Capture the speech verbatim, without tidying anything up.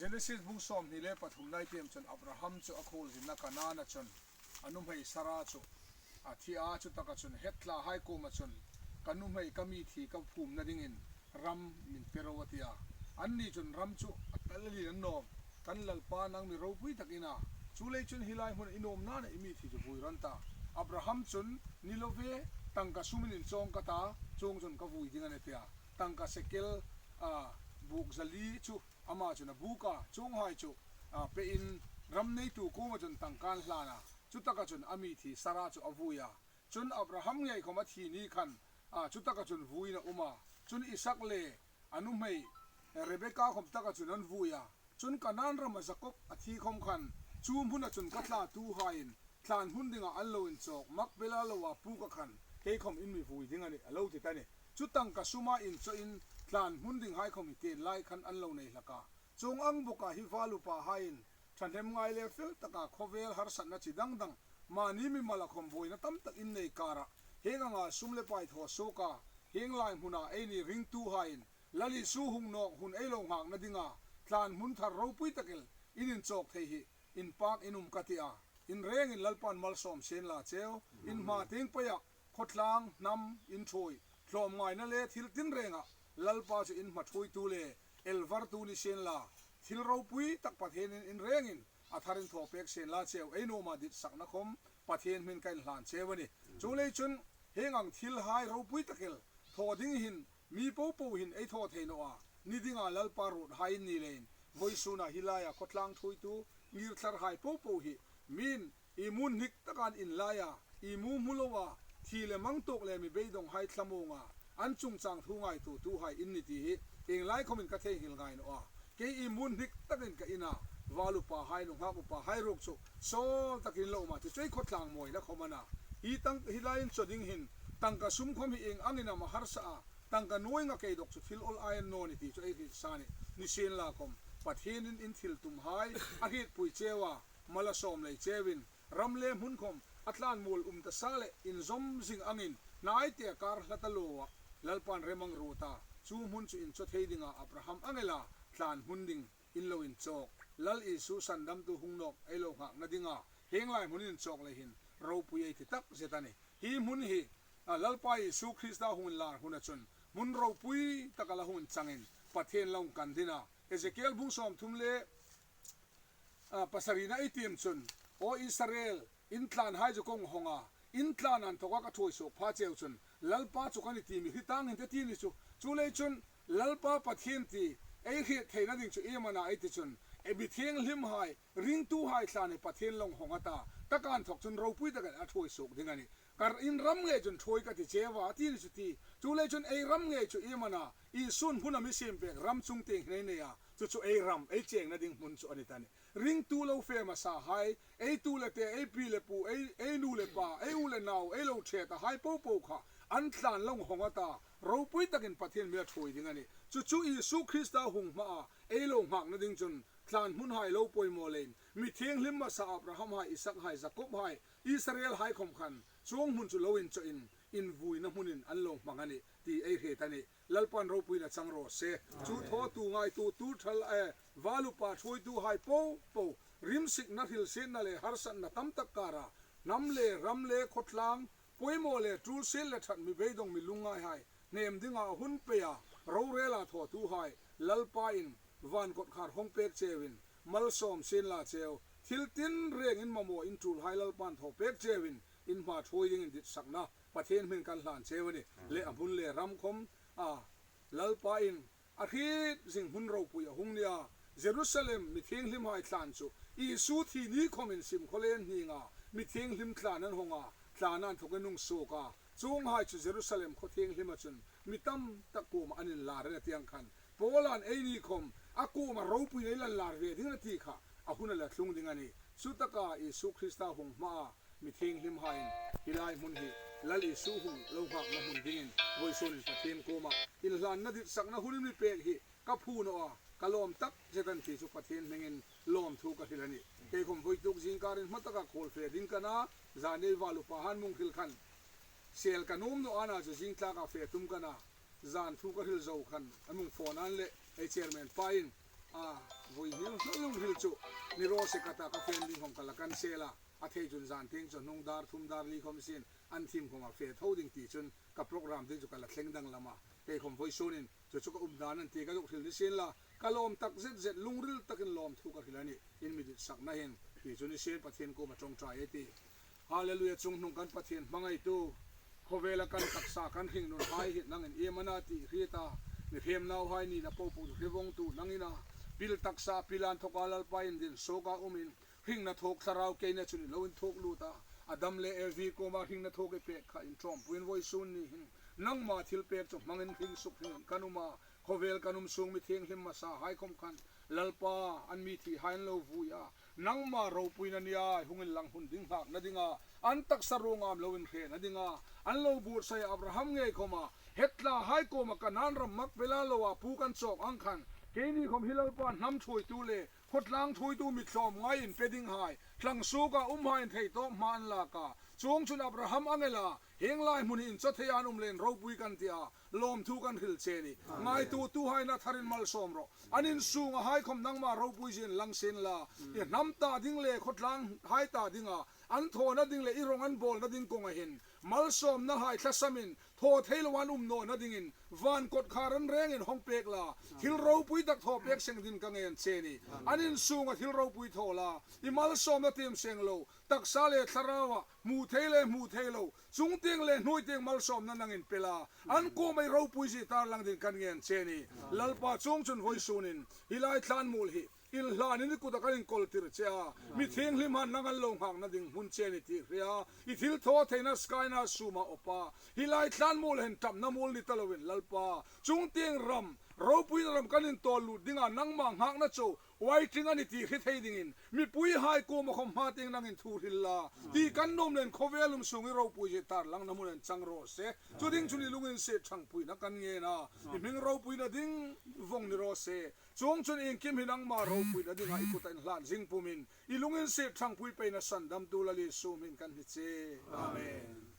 Genesis bung sawmhni le pathumna ei tiem chun Abraham chu a khuolzinna Kanaan-a chun a nuhmei Sara chu a thi a, chutaka chun Heth thlahai kuoma chun, "Ka nuhmei, ka mithi ka phumna dingin ram mi pe ro," a ti a. Anni chun ram chu a tal lien an nawm, "Kan Lalpa, nang mi ropui tak i na, chuleiin chun hi lai hmun i nuomna i mithi chu vui rawh," a ta. Abraham chun, "Ni lo ve, tangka sumin inchawng ka ta, chuongchun ka vui ding a nih," a ti a. Tangka sekel, a, buk zali chu ama chun a buk a, chuonghai chu, a, pein ram neitu kuoma chun tangka an hlan a. Chutaka chun a mithi Sara chu a vui a. Chun Abraham ngei khawm a thi ni khan, a, chutaka chun vuina a um a. Chun Isak le a nuhmei Rebeka khawm taka chun an vui a. Chun Kanaan rama Jakob a thi khawm khan, "Chu hmuna chun ka thlatuhaiin thlan hmun dinga an lo inchawk, Makpela loa puka khan kei khawm in mi vui ding a nih," a lo ti ta a nih. Chu tangka suma inchawkin thlan hmun dinghai khawm hi tienlai khan an lo nei hlak a. Chuong ang bawka hi val upahaiin ṭhahnemngai le fel taka khawvel harsatna chi dang dang, mani mimala khawm buoina tam tak innei kara hieng anga sum le pai thaw suoka, hieng lai hmuna eini ringtuhaiin Lal Isu hung nawk hun ei lo nghakna dinga thlan hmun thar ropui tak el in inchawk thei hi inpakin um ka ti a. In rengin Lalpan malsawm sien la cheu. In hma tieng peia khawtlang, hnam, inṭhuoi, hlawmngaina le thil tinrenga Lalpa chu in hma ṭhuoitu le elvartu ni sien la, thil ropui tak Pathienin in rengin a tharin thaw pek sien la cheu. Ei nuoma ditsakna khawm Pathien hmingin kan hlan cheu a nih. Chuleiin chun hieng ang thilhai ropui tak el thaw ding hin mi popo hin ei thaw thei naw a. Ni dinga Lalpa ruothai ni leiin, vawisuna hi laia khawtlang ṭhuoitu ngirthlarhai popo hi mi'n i mu hnik takin in laia, i mu hmu loa thi le mang tuok le mi beidawnghai thlamuonga an chungchang thu ngaituotuhai in ni ti hi ieng lai khawmin ka theinghil ngai naw a. Kei i mu hnik takin ka ina, val upahai, nunghak upahai ruok chu sawl takin lo um a, chu chu ei khawtlang mawina khawm a na. Hi tang, hi laiin chaw ding hin tangka sum khawm hi ieng angin am a harsa a, tangka nuoi nga kei dawk chu thil awl ei ni naw ni ti chu ei hriet sa a nih. Ni sien la khawm Pathienin in thil tumhai a hrietpui cheu a, malsawm lei cheuin ram le hmun khawm a tlan mual um ta sa le inzawm zing angin hnai tea kar hla ta loa Lalpan remang ruot a, chu hmun chu inchaw thei dinga Abraham ang ela thlan hmun ding in lo inchawk, Lal Isu sandamtu hung nawk ei lo nghakna dinga hieng lai hmun inchawk lei hin ropui ei ti takzet a nih. Hi hmun hi, a, Lalpa Isu Krista hung inlar huna chun hmun ropui taka la hung inchangin Pathien lo kan ding a. Ezekiel bung sawmthum le, a, pasarina ei tiem chun, "Aw Israel, in tlanhai chu kong hawng a, in tlan an thoka ka ṭhuoi suok pha cheu chun Lalpa chu ka nih ti mi hre tang in," a ti a ni chu. Chuleiin chun Lalpa Pathien ti ei hriet theina ding chu iem a na ei ti chun, ei mi thienghlimhai, ringtuhai tlan hi Pathien lo hawng a ta, taka an thok chun ropui takin a ṭhuoi suok ding a nih. "Ka in ram ngei chun ṭhuoi ka ti cheu a," a ti a ni chu ti. Chuleiin chun ei ram ngei chu iem a na, Isu'n hmuna mi siem pek ram chung tieng hin ei nei a, chu chu ei ram, ei chengna ding hmun chu a ni ta a nih. Ringtu lo fe hmasahai, ei tu le te, ei pi le pu, ei, ei nu le pa, ei u le nau, ei lo ṭhe tahai popo kha an tlan lo hawng a ta, ropui takin Pathien mi a ṭhuoi ding a nih. Chu chu Isu Krista hung hmaa ei lo nghakna ding chun thlan hmunhai lo poimaw leiin mi thienghlim hmasa Abrahamhai, Isakhai, Jakob hai, Israelhai khawm khan chuong hmun chu lo inchawin invuina hmunin an lo hmang a nih ti ei hriet a nih. Lalpan ropuina chang raw se. Chu thawtu ngaituotu thal, eh, val upa ṭhuoituhai popo, rimsikna, hrilsietna le harsatna tam tak kara hnam le ram le khawtlang, poimaw le ṭulsiet le ṭhat, mi beidawng, mi lungngaihai hnem dinga hun peia rorela thawtuhai Lalpa'n van kawtkhar hawng pek cheuin malsawm sien la cheu. Thil tinrengin mamaw in ṭulhai Lalpan thaw pek cheuin in hma ṭhuoi dingin ditsakna Pathien hmingin kan hlan cheu a nih. Le a hmun le ram khawm, a, Lalpa'n a hriet zing hmun ropui a hung ni a. Jerusalem mi thienghlimhai tlan chu Isu thi ni khawmin simkhawlen hninga mi thienghlim tlan an hawng a, tlan an thawkin hung suok a. Chuonghai chu Jerusalem khaw thienghlima chun mi tam tak kuoma an inlar a nih tieng khan, Paula'n eini khawm a kuoma ropuina ei la inlar ve ding a nih ti kha a hun a la tlung ding a nih. Chutaka Isu Krista hung hmaa mi thienghlimhaiin hi lai hmun hi Lal Isu hung lo nghakna hmun dingin vawisunin Pathien kuoma inhlanna ditsakna hun in mi pek hi ka phu naw a, ka lawm takzet a nih ti chu Pathien hmingin lawmthu ka hril a nih. Kei khawm vawituk zingkarin hma taka khuol fe ding ka na, zani ei val upa han hung hril khan sel ka nuom naw a na chu zing tlaka fe tum ka na, zan thu ka hril zo khan an hung phone an leh ei chairman pain, a, vawi hming Lungril chu ni raw se ka ta, ka fe ding khom ka la cancel a. A thei chun zan tieng chu hnung dar thum dar li khom sin an thim khom a fe tho ding ti chun ka program ding chu ka la thleng danglam a. Kei khom vawisun in chu chu ka um dan an ti ka zuk hril ni sien la, ka lawm tak zet zet, lungril takin lawmthu ka hril a nih. In mi ditsakna hin ti chu ni sien Pathien kuoma ṭawngṭai ei tih. Hallelujah, chungnung kan Pathien hmangaitu, khawvela kan taksa kan hringnunhai hi nangin iem a na ti hriet a, mi hremnauhai nina popo hre vongtu nangin a, pil taksa pil inthoka Lalpa indin suoka umin, hringna thawk thlarau keina chun i lo inthawk lut a, Adam le Evi kuoma hringna thawk i pek kha inṭawmpuiin vawisun ni hin nangma thilpek chu hmangin hring suk hringin kan um a, khawvel kan um sung mi thienghlim hmasahai khom khan Lalpa, an mithihai an lo vui a, nangma ropuina nia hung inlang hun ding nghakna dinga, an taksa ruong am lo inhrena dinga, an lo buotsai Abraham ngei khoma, Hethlahai kuoma Kanan ram Makpela loa pu kan chawk ang khan, keini khom hi Lalpa hnam thuoitu le khawtlang thuoitu mi tlawmngai inpe dinghai, tlang suoka umhaiin thei tawp hma an lak a. Chuongchun Abraham ang ela, hieng lai hmun hi inchawthei an um leiin ropui kan ti a, lawmthu kan hril che a nih. Ngaituotuhai na tharin malsawm rawh. An insungahai khom nangma ropuizie inlang sien la, i hnam ta ding le khawtlanghai ta dinga an thawna ding le i rawng an bawlna ding kawnga hin malsawmnahai thlasamin thaw thei lo an um nawna dingin van kawtkhar an rengin hawng pek la, thil ropui tak thaw pek seng dingin ka ngen che a nih. An insunga thil ropui thaw la, i malsawmna tiem seng lo, taksa le thlaraua hmu thei le hmu thei lo, chung tieng le hnuoi tieng malsawmna nangin pe la, an kuoma i ropuizie tarlang dingin kan ngen che a nih. Lalpa, chuongchun vawisunin hi lai thlanmuol hi inhlanin i kuta kan inkawl tir che a, mi thienghlimhan nang an lo nghakna ding hmun che a nih ti hria, i thilthawtheina sky-na suma awpa, hi lai thlanmuol hin ṭapna muol ni ta loin Lalpa, chung tieng ram, ropuina ram kan intawl lut dinga nangma nghakna chau waiting a nih ti hre thei dingin mipuihai kuoma khom hma tieng nangin thu hril la, ti kan nuom leiin khawvel um sung i ropuizie tarlangna hmun an chang raw se. Chu ding chun i lunginsiet ṭhangpuina kan ngen a, i hming ropuina ding vong ni raw se. Chuongchun iengkim hi nangma ropuina dinga i kuta inhlan zing pumin i lunginsiet ṭhangpui peina sandamtu Lal Isu hmingin kan hni che. Amen.